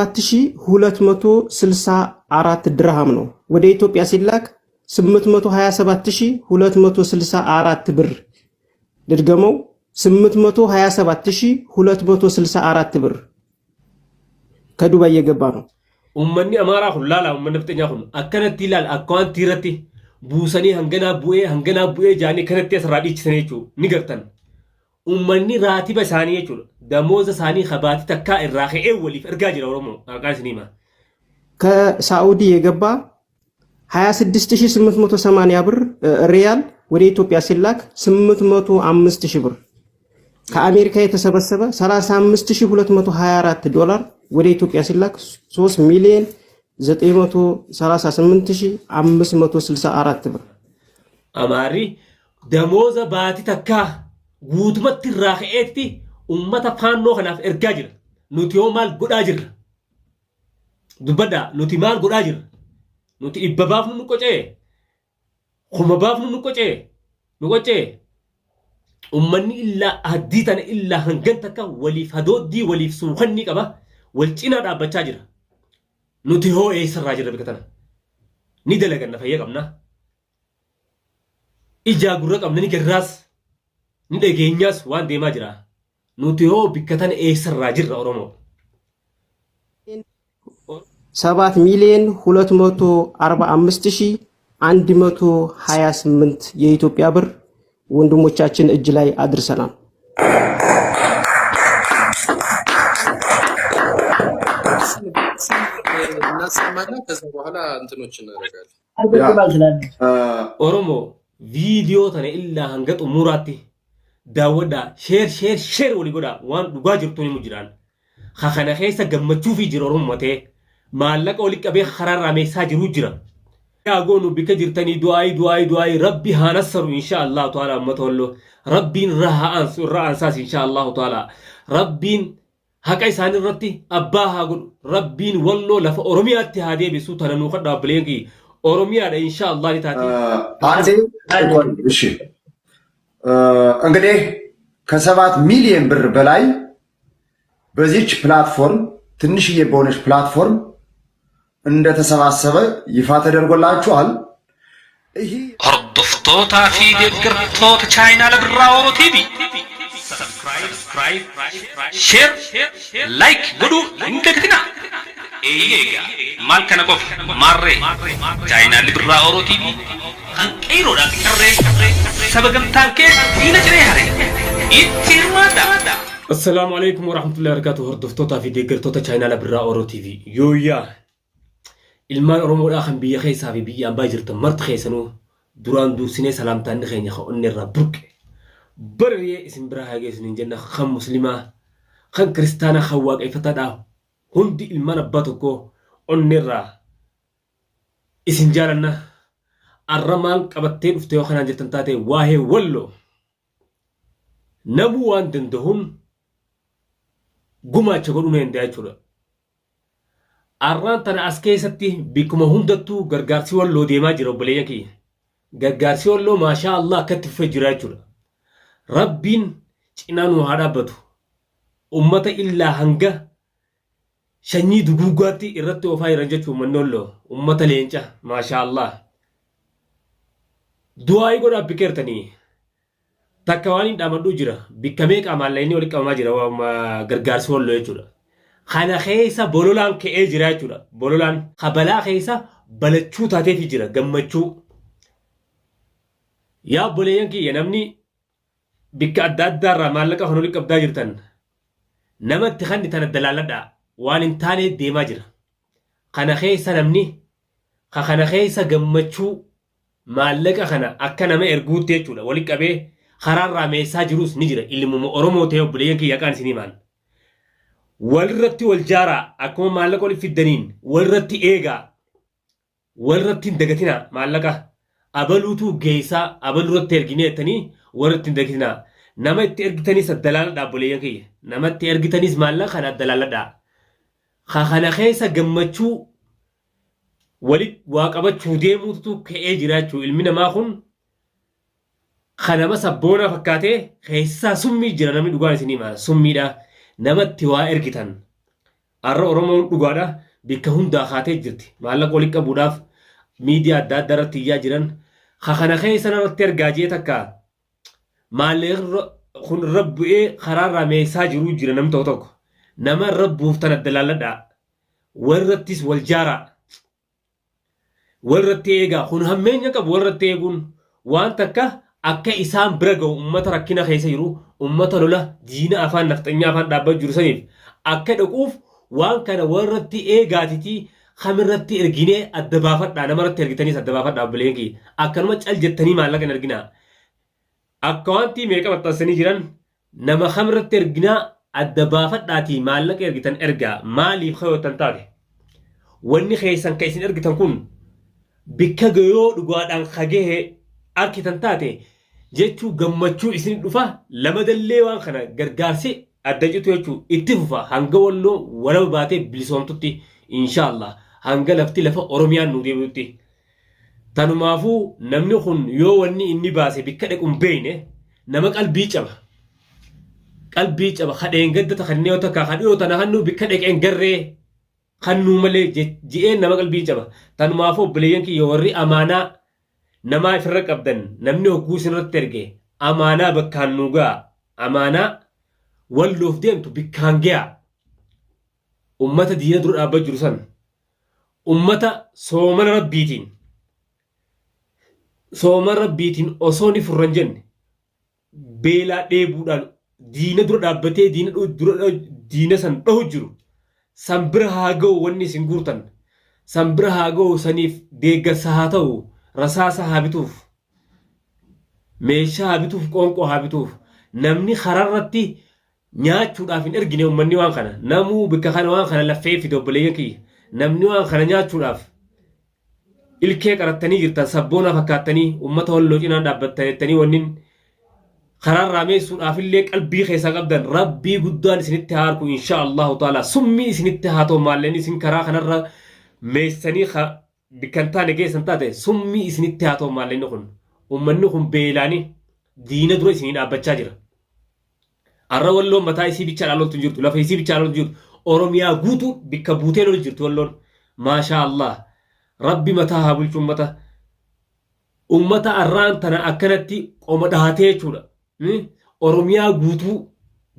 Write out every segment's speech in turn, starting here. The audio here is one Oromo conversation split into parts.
264 ድርሃም ነው። ወደ ኢትዮጵያ ሲላክ 827,264 ብር። ልድገመው፣ 827,264 ብር ከዱባይ የገባ ነው። Ummanni Amaaraa kun laala ummanni nafxanyaa kun akkanatti ilaal akkawaantii irratti buusanii hanganaa bu'ee hanganaa bu'ee jaanii kanatti asirraa dhiichisan jechuudha ni gartan. Ummanni raatiba isaanii jechuudha damooza isaanii kabaatii takkaa irraa ka'ee waliif ergaa jira Oromoo maqaan isinii hima. ከሳዑዲ የገባ 26880 ብር ሪያል ወደ ኢትዮጵያ ሲላክ 805,000 ብር። ከአሜሪካ የተሰበሰበ 35224 ዶላር ወደ ኢትዮጵያ ሲላክ 3 ሚሊዮን 938564 ብር። Amaarri damooza baatii takkaa guutumatti irraa ka'eetti ummata faannoo kanaaf ergaa jira. Nuti hoo maal godhaa jirra? Dubbadhaa nuti maal godhaa jirra? Nuti dhibba baafnu nu qocee? Kuma baafnu nu qocee? Nu qocee? Ummanni illaa addii tana illaa hangan takka waliif hadooddii waliif suukannii qaba wal cinaa dhaabbachaa jira. Nuti hoo eessarraa jirra bika tana? Ni dalaganna fayya qabna. Ijaa gurra qabna ni garraas ni dhageenyaas waan deemaa jira. Nuti hoo bikka tana eessarraa jirra Oromoo? 7 ሚሊዮን 245,128 የኢትዮጵያ ብር ወንድሞቻችን እጅ ላይ አድርሰናል። እናሰማና ከዛ በኋላ እንትኖች እናደርጋለን። Oromoo viidiyoo tana illaa hanga xumuraatti daawwadhaa sheer sheer sheer walii godhaa waan dhugaa jirtuun himu jiraan. Ha kana keessa gammachuufii jira Oromoo ta'ee maallaqa walitti qabee karaarraa meessaa jiruu jira. Yaa goonu bikka jirtanii du'aayii du'aayii du'aayii rabbi haa nassaru insha Allahu ta'ala ummata walloo rabbiin irra haa aansu irra aansaas insha Allahu ta'ala rabbiin haqa isaanii irratti abbaa haa godhu rabbiin walloo lafa Oromiyaatti haa deebisu tana nuu kadhaa obboleen kiyya Oromiyaadha insha Allah ni taati. አንዴ እሺ፣ እንግዲህ ከ7 ሚሊዮን ብር በላይ በዚች ፕላትፎርም ትንሽዬ በሆነች ፕላትፎርም እንደተሰባሰበ ይፋ ተደርጎላችኋል። ይህ Hordoftootaa fi deeggartoota chaayinaala Birraa Oromoo TV. Subscribe, share, like godhuu hin dagatinaa. Eeyyee egaa maal kana qofa maarree chaayinaalli Birraa Oromoo TV kan qeeroodhaa fi qarree saba gamtaan kee diina ciree hare itti hirmaadhaa. Assalaamu alaikum warahmatullahi wabarakatuh hordoftootaa fi deeggartoota chaayinaala Birraa Oromoo TV. Yooyyaa ilmaan Oromoodhaa kan biyya keessaa fi biyya ambaa jirtan marti keessanuu duraan dursinee salaamtaanni keenya kan onnee irraa burqe. Barri'ee isin biraa haa geessu hin jenna kan muslimaa kan kiristaanaa kan waaqeffataadhaa hundi ilmaan abbaa tokkoo onnee irraa isin jaalanna. Arra maal qabattee dhufte yoo kanaan jettan taate waa'ee walloo namuu waan danda'uun gumaacha godhuu ni danda'a jechuudha. Arraan tana as keessatti bikkuma hundattuu gargaarsi walloo deemaa jira obboleeyyan kiyya. Gargaarsi walloo maashaa Allah akkatti fufee jira jechuudha. Rabbiin cinaa nu haa dhaabbatu. Ummata illaa hanga sanyii duguuggaatti irratti oofaa jiran jechuun uummanni walloo ummata leenca maashaa Allah. Du'aayii godhaa bikkeertanii takka waan hin dhaamadhuu jira bikka meeqaa maallaqni walitti qabamaa jira gargaarsi walloo jechuudha. Kana keessa bololaan ka'ee jira jechuudha. Bololaan kabalaa keessa balachuu taateefi jira gammachuu. Yaa obboleeyyan kiyya namni bikka adda addaa irraa maallaqa kan walitti qabdaa jirtan namatti kanni tana dalaaladhaa waan hin taane deemaa jira. Kana keessa namni ka kana keessa gammachuu maallaqa kana akka nama erguutti jechuudha walitti qabee karaarraa meessaa jirus ni jira ilmuma Oromoo ta'e obboleeyyan kiyya qaan isinii maan. Walirratti wal jaaraa akkuma maallaqa walitti fiddaniin walirratti eegaa walirratti hin dagatinaa maallaqa abaluutu geessaa abalurratti erginee jettanii walirratti hin dagatinaa. Nama itti ergitanis addalaaladhaa obboleeyyan kiyya. Nama itti ergitanis maallaqa kana addalaaladhaa. Ka kana keessa gammachuu walitti waa qabachuu deemuutu ka'ee jira jechuudha. Ilmi namaa kun kan nama sabboonaa fakkaatee keessaa summii jira namni dhugaan isinii hima summiidha. Namatti waa ergitan. Har'a Oromoon dhugaadha bikka hundaa kaatee jirti. Maallaqa walitti qabuudhaaf miidiyaa adda addaa irratti iyyaa jiran. Ka kana keessa irratti argaa jee takka maallaqni kun irra bu'ee karaarraa meessaa jiruu jira namni tokko tokko. Nama irra buuftan adda laalladhaa. Walirrattis wal jaaraa. Walirratti eegaa. Kun hammeenya qabu walirratti eeguun waan takka akka isaan bira ga'u ummata rakkina keessa jiru ummata lola diina afaan nafxanyaa afaan dhaabbatu jiru saniif akka dhaquuf waan kana walirratti eegaatitii kamirratti erginee adda baafadhaa namarratti ergitaniis adda baafadhaa obboleeyyan kiyya akkanuma cal jettanii maallaqa hin erginaa akka wanti meeqa maxxansanii jiran nama kamirratti erginaa adda baafadhaatii maallaqa ergitan ergaa maaliif kayoottan taate wanni keessan ka isin ergitan kun bikka gayoo dhugaadhaan ka gahe arkitan taate jechuu gammachuu isin dhufa lamadallee waan kana gargaarsi adda citu jechuu itti fufa hanga walloo walaba baatee bilisoomtutti inshaallah hanga lafti lafa Oromiyaan nuu deebi'utti. Tanumaafuu namni kun yoo wanni inni baase bikka dhaqu hin beekne nama qalbii caba. Qalbii caba kadheen gadda takannee takka kadhiyoo tana hannuu bikka dhaqeen garree kannuu malee je'een nama qalbii caba. Tanumaafuu obboleeyyan kiyya warri amaanaa namaa ifirra qabdan namni hogguu isinirratti erge amaanaa bakkaan nuu ga'a. Amaanaa walloof deemtu bikkaan ga'a. Ummata diina dura dhaabbatu jiru san ummata soomana rabbiitiin soomana rabbiitiin osoo ni furran jenne beelaa dheebuudhaan diina dura dhaabbatee diina dura diina san dhahu jiru san bira haa ga'u wanni isin guurtan san bira haa ga'u saniif deeggarsa haa ta'u rasaasa haa bituuf meeshaa haa bituuf qoonqoo haa bituuf namni kararratti nyaachuudhaaf hin ergine ummanni waan kana namuu bikka kana waan kana laffee fide obboleeyyan kiyya namni waan kana nyaachuudhaaf ilkee qarattanii jirtan sabboonaa fakkaattanii ummata walloo cinaan dhaabbattan jettanii wannin karaarraa meessuudhaaf illee qalbii keessaa qabdan rabbii guddaan isinitti haa arku insha Allahu ta'ala summii isinitti haa ta'u maalleen isin karaa kanarra meessanii bikka hin taane geessan taate summii isinitti haa ta'u maalleenni kun ummanni kun beelaanii diina dura isinii dhaabbachaa jira. Arra walloon mataa isii bichaadhaan loltu hin jirtu. Lafa isii bichaadhaan loltu hin jirtu. Oromiyaa guutuu bikka buutee lolu jirti walloon. Maashaa Allah. Rabbi mataa haa bulchu ummata. Ummata arraan tana akkanatti qoma dhahatee jechuudha. Oromiyaa guutuu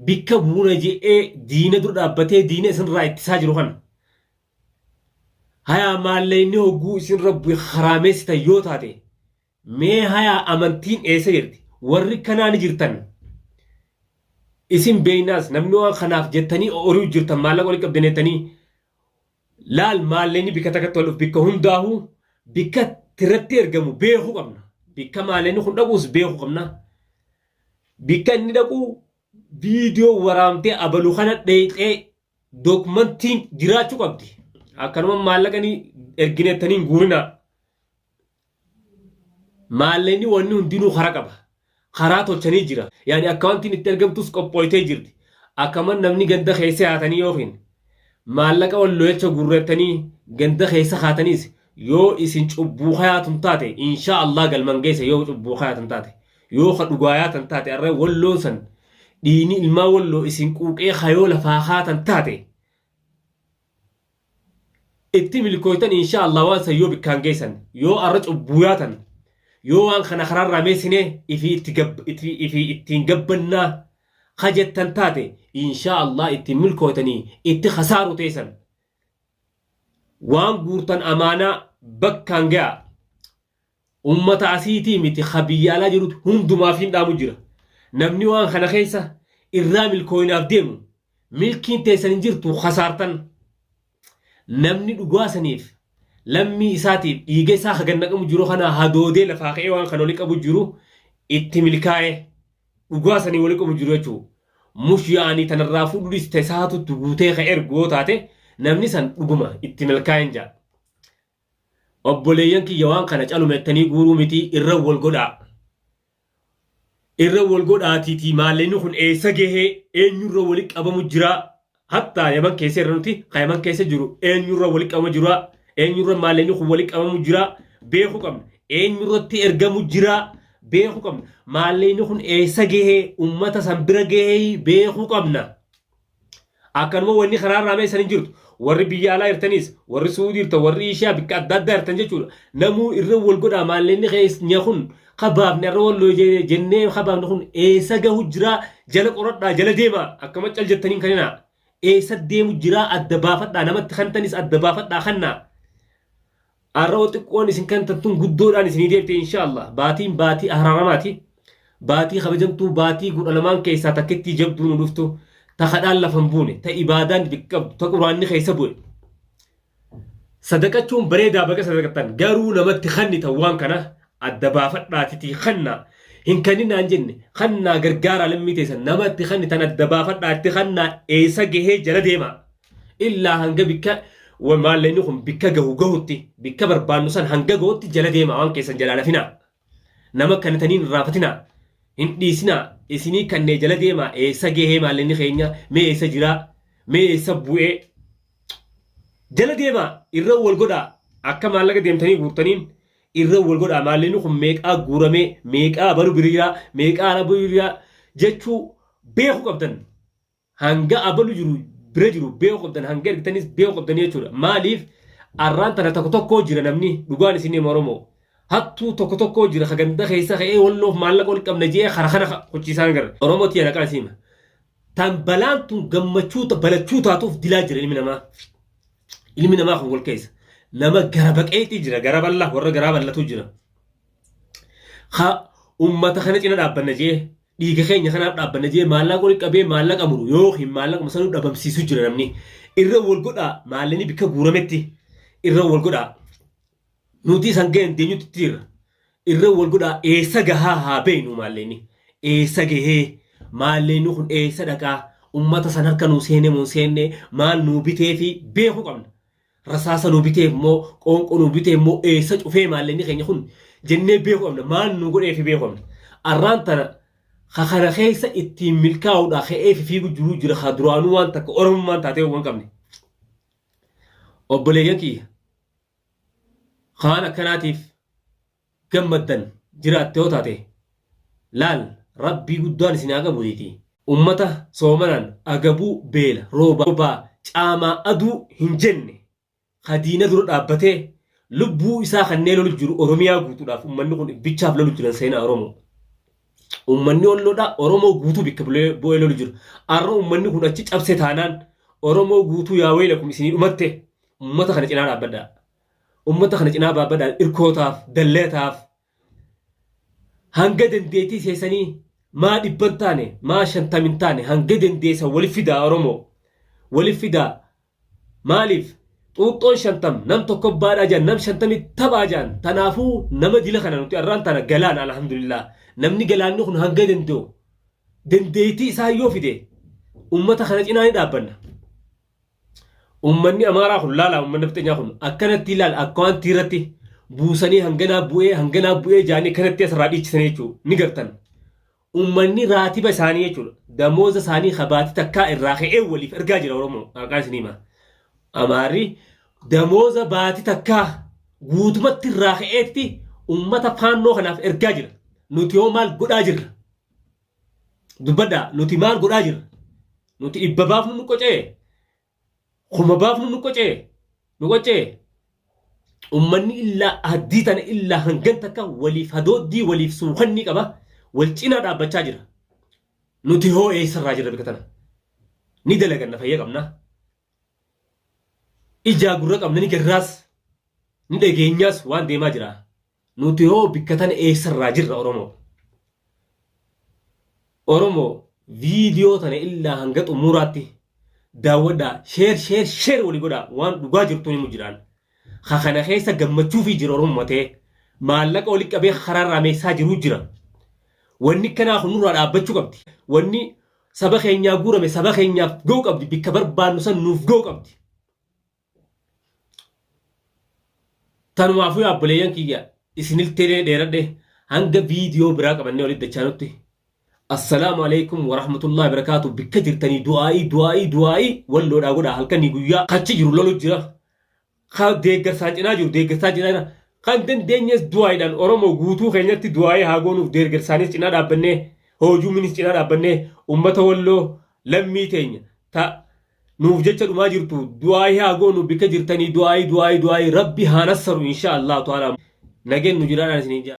bikka buuna je'ee diina dura dhaabbatee diina isinirraa ittisaa jiru kana. Hayaa maallayni hogguu isin rabbi haraameessitan yoo taate Mee hayaa amantiin eessa jirti? Warri kanaa ni jirtan. Isin beeynaas namni waan kanaaf jettanii ori'u jirtan maallaqa walitti qabdan jettanii laal maallaqni bikka takkatti wal dhufu bikka hundaahuu bikka irratti ergamu beekuu qabna. Bikka maallaqni kun dhaquus beekuu qabna. Bikka inni dhaqu viidiyoo waraabtee abalu kana dheeyxee dookmantiin jiraachuu qabdi. Akkanuma maallaqa ni erginettanii hin guurinaa. Maallaqni wanni hundinuu karaa qaba. Karaa tolchanii jira. Yaani akkaawuntiin itti ergamtus qophooytee jirti. Akkama namni ganda keessa yaatanii yookiin maallaqa wal loyacha guurrattanii ganda keessa kaataniis yoo isin cubbuu kayaatun taate inshaa Allah galman geessa yoo cubbuu kayaatan taate yoo ka dhugaa yaatan taate arra walloon san dhiini ilmaan walloo isin quuqee kayoo lafaa kaatan taate itti milkooytan insha Allah waan san yoo bikkaan geessan yoo arra cubbuu yaatan yoo waan kana karaarraa meessine ifii itti gab ifii ittiin gabbannaa ka jettan taate insha Allah ittiin milkooytanii itti khasaaru teessan waan guurtan amaanaa bakkaan ga'a ummata asiitii miti ka biyya alaa jirutu hundumaaf hin dhaamu jira namni waan kana keessa irraa milkooynaaf deemu milkiin teessan hin jirtu kasaartan namni dhugaa saniif lammii isaatiif dhiiga isaa hagan naqamu jiru kana hadoodee lafaa ka'ee waan kana wali qabu jiru itti milkaa'e dhugaa sanii wali qabu jiru jechuu mush yaa'anii tanarraa fuudhu dhiiste isaatu itti guutee ka ergu yoo taate namni san dhuguma itti milkaa'een jaa. Obboleeyyan kiyya waan kana caluma jettanii guuruu miti irra wal godhaa. Irra wal godhaatiitii maallaqni kun eessa gahee eenyurra wali qabamu jira hattaa yaman keessa irra nuti ka yaman keessa jiru eenyurra wali qabamu jira eenyurra maallaqni kun wali qabamu jira beekuu qabna eenyurratti ergamu jira beekuu qabna maallaqni kun eessa gahee ummata san bira gahee beekuu qabna. Akkanuma wanni karaa irraa meessan hin jirtu. Warri biyya alaa jirtanis, warri Suudii jirtan, warri Ishiyaa bikka adda addaa jirtan jechuudha. Namuu irra wal godhaa maalleenni keenya kun kabaafne irra wal jennee kabaafne kun eessa gahu jira jala qoradhaa jala deemaa akkama cal jettaniin kaninaa. Eessa deemu jiraa adda baafadhaa namatti kantanis adda baafadhaa kannaa. Arra'oo xiqqoon isin kantan tun guddoodhaan isinii deebite inshaallah. Baatiin baatii araaramaati. Baatii kabajamtuu baatii 12n keessaa takkittii jabduu nu dhuftu ta kadhaan lafa hin buune ta ibaadaan bikka qabdu ta quraanni keessa bu'e. Sadaqachuun bareedaa baga sadaqattan garuu namatti kannitan waan kana adda baafadhaatitii kannaa. Hin kanninaan jenne kannaa gargaaraa lammii teessan namatti kannitan adda baafadhaatti kannaa eessa gahee jala deemaa. Illaa hanga bikka maallaqni kun bikka gahu gahutti bikka barbaannu san hanga gahutti jala deemaa waan keessan jalaa lafinaa. Nama kannitanii hin irraafatinaa. Hin dhiisinaa. Isinii kannee jala deemaa eessa gahee maallaqni keenya mee eessa jiraa mee eessa bu'ee jala deemaa irra wal godhaa akka maallaqa deemtanii guurtaniin irra wal godhaa maallaqni kun meeqaa guuramee meeqaa abalu biriiraa meeqaa abalu biriiraa jechuu beekuu qabdan. Hanga abalu jiru bira jiru beeku qabdan hanga ergitanis beeku qabdan jechuudha. Maaliif arraan tana tokko tokkoo jira namni dhugaan isin hima Oromoo. Hattuu tokko tokkoo jira ka ganda keessa ka'ee walloof maallaqa wal qabna jee kara kana hochiisaan agarra. Oromoo tiyya naqaan isin hima. Tan balaan tun gammachuu balachuu taatuuf dilaa jira ilmi namaa. Ilmi namaa kun wal keessa. Nama gara baqeetii jira gara bal'aa warra garaa bal'atu jira. Ka ummata kana cina dhaabbanna jee dhiiga keenya kanaaf dhaabbanna jee maallaqa walitti qabee maallaqa muru yookiin maallaquma sanuu dhabamsiisu jira namni. Irra wal godhaa maallaqni bikka guurametti irra wal godhaa. Nuti isan ga'een deenyutti jirra. Irra wal godhaa eessa gahaa haa beeknu maallaqni. Eessa gahee maallaqni kun eessa dhaqaa ummata san harka nuu seene moo seenne maal nuu bitee fi beekuu qabna. Rasaasa nuu biteef moo qoonqoo nuu biteef moo eessa cufee maallaqni keenya kun jennee beekuu qabna maal nuu godhee fi beekuu qabna. Arraan tana ka kana keessa ittiin milkaa'uudha ka'ee fi fiigu jiru jira ka duraanuu waan takka oromummaan taatee waan qabne. Obboleeyyan kiyya kaan akkanaatiif gammaddan jiraatte yoo taate laal rabbii guddaan isin haa qabuutiiti. Ummata soomanaan agabuu beela roobaa caamaa aduu hin jenne ka diina dura dhaabbatee lubbuu isaa kannee lolu jiru Oromiyaa guutuudhaaf ummanni kun bichaaf lolu jiran seenaa Oromoo. Ummanni Walloodhaa Oromoo guutuu bikka bu'ee lolu jiru. Arra ummanni kun achi cabse taanaan Oromoo guutuu yaa weelakum isinii dhumatte ummata kana cinaa dhaabbadhaa. Ummata kana cinaa baabbadhaa irkootaaf, dalleetaaf hanga dandeettii seessanii maa dhibban taane maa shantam hin taane hanga dandeessan wali fidaa Oromoo wali fidaa maaliif xuuxxoon shantam nam tokko baadhaa jaan nam shantami taphaa jaan tanaafuu nama dila kana nuti arraan tana galaana alhamdulillah namni galaanni kun hanga danda'u dandeettii isaa yoo fide ummata kana cinaa ni dhaabbanna. Uummanni Amaaraa kun laalaa uummanni nafxanyaa kun akkanatti ilaala akka waan tiirratti buusanii hanganaa bu'ee hanganaa bu'ee jaanii akkanatti asirraa dhiichisanii jechuudha ni gartan. Uummanni raatiba isaanii jechuudha damooza isaanii kabaatii takkaa irraa ka'ee waliif ergaa jira Oromoo maqaan isinii hima. Amaarri damooza baatii takkaa guutumatti irraa ka'eetti uummata faannoo kanaaf ergaa jira. Nuti hoo maal godhaa jirra? Dubbadhaa nuti maal godhaa jirra? Nuti dhibba baafnu nu qocee? Kuma baafnu nu qocee? Nu qocee? Ummanni illaa addii tana illaa hangan takka waliif hadooddii waliif suukannii qaba wal cinaa dhaabbachaa jira. Nuti hoo eessarraa jirra bika tana? Ni dalaganna fayya qabna. Ijaa gurra qabna ni garraas ni dhageenyaas waan deemaa jira. Nuti hoo bikka tana eessarraa jirra Oromoo? Oromoo viidiyoo tana illaa hanga xumuraatti daawwadhaa sheer sheer sheer walii godhaa waan dhugaa jirtuun himu jiraan. Ka kana keessa gammachuufii jira Oromoo matee maallaqa wali qabee karaarraa meessaa jiruu jira. Wanni kanaa kun nurraa dhaabbachuu qabdi. Wanni saba keenyaa guurame saba keenyaaf ga'uu qabdi bikka barbaannu san nuuf ga'uu qabdi. Tanumaafuu yaa obboleeyyan kiyya isiniltee dheeradhe hanga viidiyoo biraa qabannee walitti dachaanutti. Assalaamu alaikum warahmatullahi wabarakaatu bikka jirtanii du'aa'ii du'aa'ii du'aa'ii walloodhaa godhaa halkanii guyyaa kachi jiru lolu jira ka deeggarsaan cinaa jiru deeggarsaa cinaa jira kan dandeenyes du'aa'iidhaan Oromoo guutuu keenyatti du'aa'ii haa goonuuf deeggarsaanis cinaa dhaabbannee hoojuuminis cinaa dhaabbannee ummata walloo lammii teenya ta Nuuf jecha dhumaa jirtu. Du'aayii haa goonu bikka jirtanii, du'aayii, du'aayii, du'aayii. Rabbi haa nassaru, insha Allahu ta'ala. Nageen nu jiraadhaan isiniin jaa.